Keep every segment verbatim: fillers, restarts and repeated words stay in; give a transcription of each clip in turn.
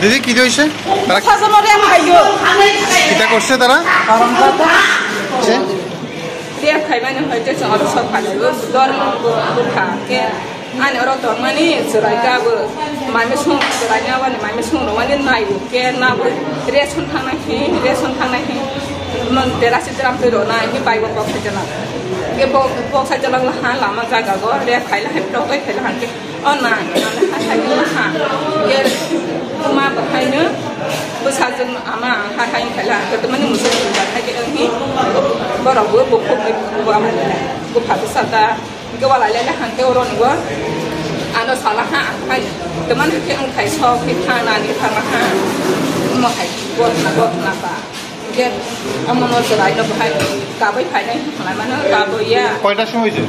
দিদি, কি হয়েছে? তারা সাজানো রে ভাইও। কিতা করছে তারা? সে? রে খাইবানি হইতে চলো সব খাইবো। দর বুখা কে। Ani oro tongmani chwrai kabo. Mai misung chwrai ni aboni mai misung rwani naibo ke nabo. Ration thangnai hi, ration thangnai hi. Mon terasi gram twi rona hi bai bo kok sajala. Ke bo kok sajala ha lama jaga go re khaila hai tok khaila ha ke. O na, ha ha ha ha. Ke kuma ba khai no. Bo sajung ama ha ha khaila. Ke mani musu ba khai ke hi. Borok bo bo kok bo ama. Bo pha sa ta. Hingke walai lai hangke oro ni bo ano sala ha ang khai. Teman hingke ang khai sok hi thana ni thana ha. Mo hai gotna gotna ba. Hingke amo no serai no bahai kabai phai nai hwnai mano kabai ya. কয়টার সময় হয়েছে?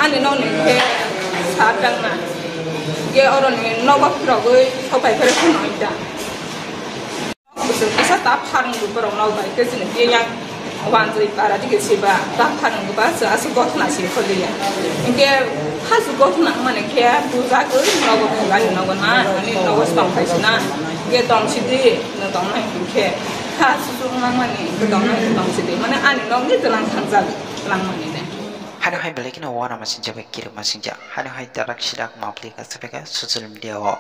Ani no ni ke sa tang na. Hingke oro ni nogo rogoi sopai phere phone oi ta. Bwswk kisa ta pharung bo borok nok bai khe chini tei yang wanjui para dige se ba ta pharung bo ba chwng aswk gothna se kholiya. Hinkhe ha su gothna wngmani khe bujagwi nogo phunai nogo na ani nogo swtang khai sina. Hinkhe tong sidi no tong nai hinkhe ha su su wngmani hinkhe tong nai tong sidi mane ani nokni tlang thangjak langmani ne. Hano hai belai kheno uanama sinjak bai kirima sinjak. Hano hai dadak sidak mapli ka sapeka social media o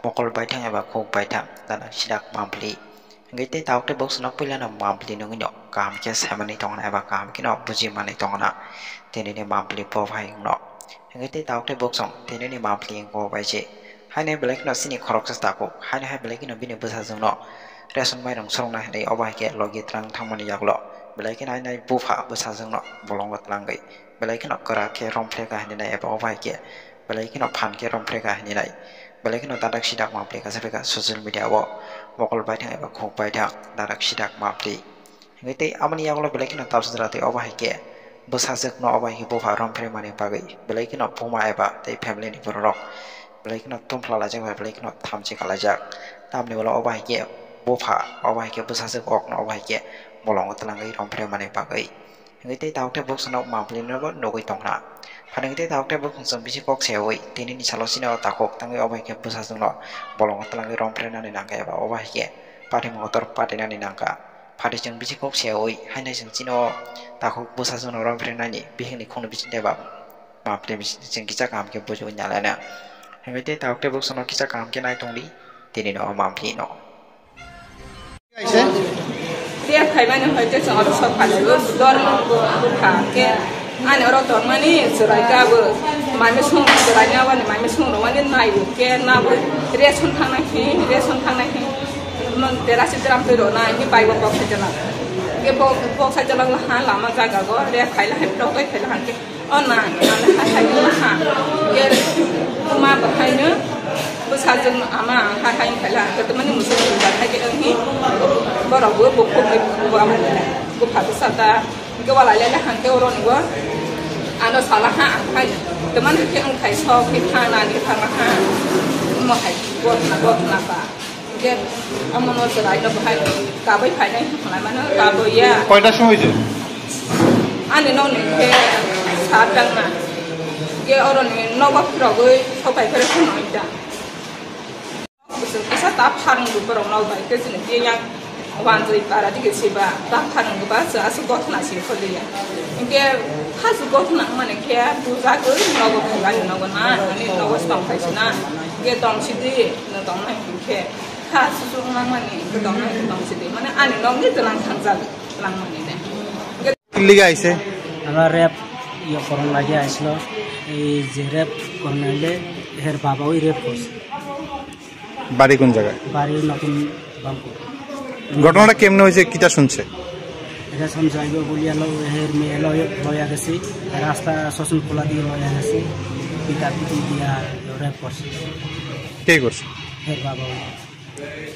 mokol baithang eba khuk baithang dadak sidak mapli. Hingke tei tabuk tei boksono puilano mapli nungui no kaham khe saimanwi tongna eba kaham kheno bujimanwi tongna tini ni mapli bo bai wngno. Hingke tei tabuk tei boksong tini ni mapli wngkha bai se. Haino belai kheno chini khoroksa takhuk, haino hai belai kheno bini bwsajwkno ration mairung swrwngna hinwi obo hai khe logi twlang thangmani yagulo belai kheno haino bupha bwsajwkno bolongo twlangwi belai kheno kwrak khe romphre kha hinwi nai eba obo hai khe belai kheno phan khe romphre kha hinwi nai belai kheno dadak sidak mapli kha se phaikha social media o mokol baithang eba khuk baithang dadak sidak mapli. Hingke tei aboni yagulo belai kheno tabsa jora tei obo hai khe bwsajwkno obo hai khe bupha romphre mani bagwi belai kheno buma eba tei family ni borok rok belai kheno tumphlalaijak bai belai kheno thamchi kalaijak. Tamni ulo obo hai khe bupha obo hai khe bwsajwk okno obo hai khe bolongo twlangwi romphre mani bagwi. Hingke tei tabuk tei boksono mapli no bo nugwi tongkha. Phaini tei tabuk tei boksong chwng bisi kok seui tini ni salo sini o takhuk tangwi obo hai khe bwsajwkno bolongo twlangwi romphre nani nangkha eba obo hai khe pathimung kotor patinani nangkha. Phatwi chwng bisi kok seui, haino chwng chini o takhuk bwsajwkno romphre nani bihikni khungni bisingtwi ba mapli bisingtwi chwng kisa kaham khe bujiui nalaina. Hingke tei tabuk tei boksono kisa kaham khe nai tongdi, tini no o mapli no. Kaisa? Ria khaimani hoi khe chwng oro sok phai sio, dor bupha khe ani oro tongmani chwrai khe abo mai misung chwrai ni aboni mai misung rwmani naiwi khe nabo ration thangnai hi, ration thangnai hi. Mon terasi gram twi rwna, hini bai bo kok sajala. Hingke bo kok sajala ha lama jaga go, re khaila hai tok khaila hangke. O na, ang ha hai ha. Hingke kuma bo hai no, bo sajwk ama ha hai khaila, hingke mani musu ba hai ke ang hi. Borok bo bo kok bo amo bo pha sa ta. Hingke walai lai hangke oro ni bo. Ano sala ha ang hai. Teman hingke ang khai sok hi thana ni thana ha. Mo hai, bo na, bo na ba. Hingke amo no chwrai no bahai kabai phainai hwnai mano kabai ya. কয়টার সময় হয়েছে? Ani nok ni khe sa tang na. Hingke oro ni nogo phirogwi sopai phai phano hoi ta. Bwswk kisa ta pharung bo borok nok bai khe chini tei yang wanjui para dige se ba ta pharung bo ba chwng aswk gothna se kholiya. Hingke ha su gothna wngmani khe bujagwi nogo phunai nogo na ani nogo swtang phai sina. Hingke tong sidi no tong nai hingke. Ha, susuk nangmani, kwtang nang, kwtang sidi. Mane, ani nokni tlang thangjak langmani ne. Kiliga aise? Aro rep, yo, korong lagi aislo. Ei je rep korong le, her baba oi rep kos. বাড়ি কোন জায়গায়? বাড়ি নতুন বামপুর। ঘটনাটা কেমনে হয়েছে, কিটা শুনছে? এটা শুনছে, আইবো বলিয়া লো, her মেয়ে লো, লয়া গেছি। রাস্তা শোষণ খোলা দিয়ে লয়া গেছি। পিতা পিতি দিয়া র‍্যাপ করছে। কে করছে? Her বাবা।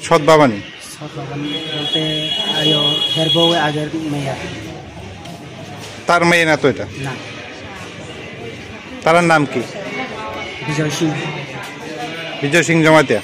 সৎ বাবা নি? সৎ বাবা নি বলতে আয়ো, her বউ আগের মেয়ে। তার মেয়ে না তো এটা? না। তার নাম কি? বিজয় সিং। বিজয় সিং জমাতিয়া?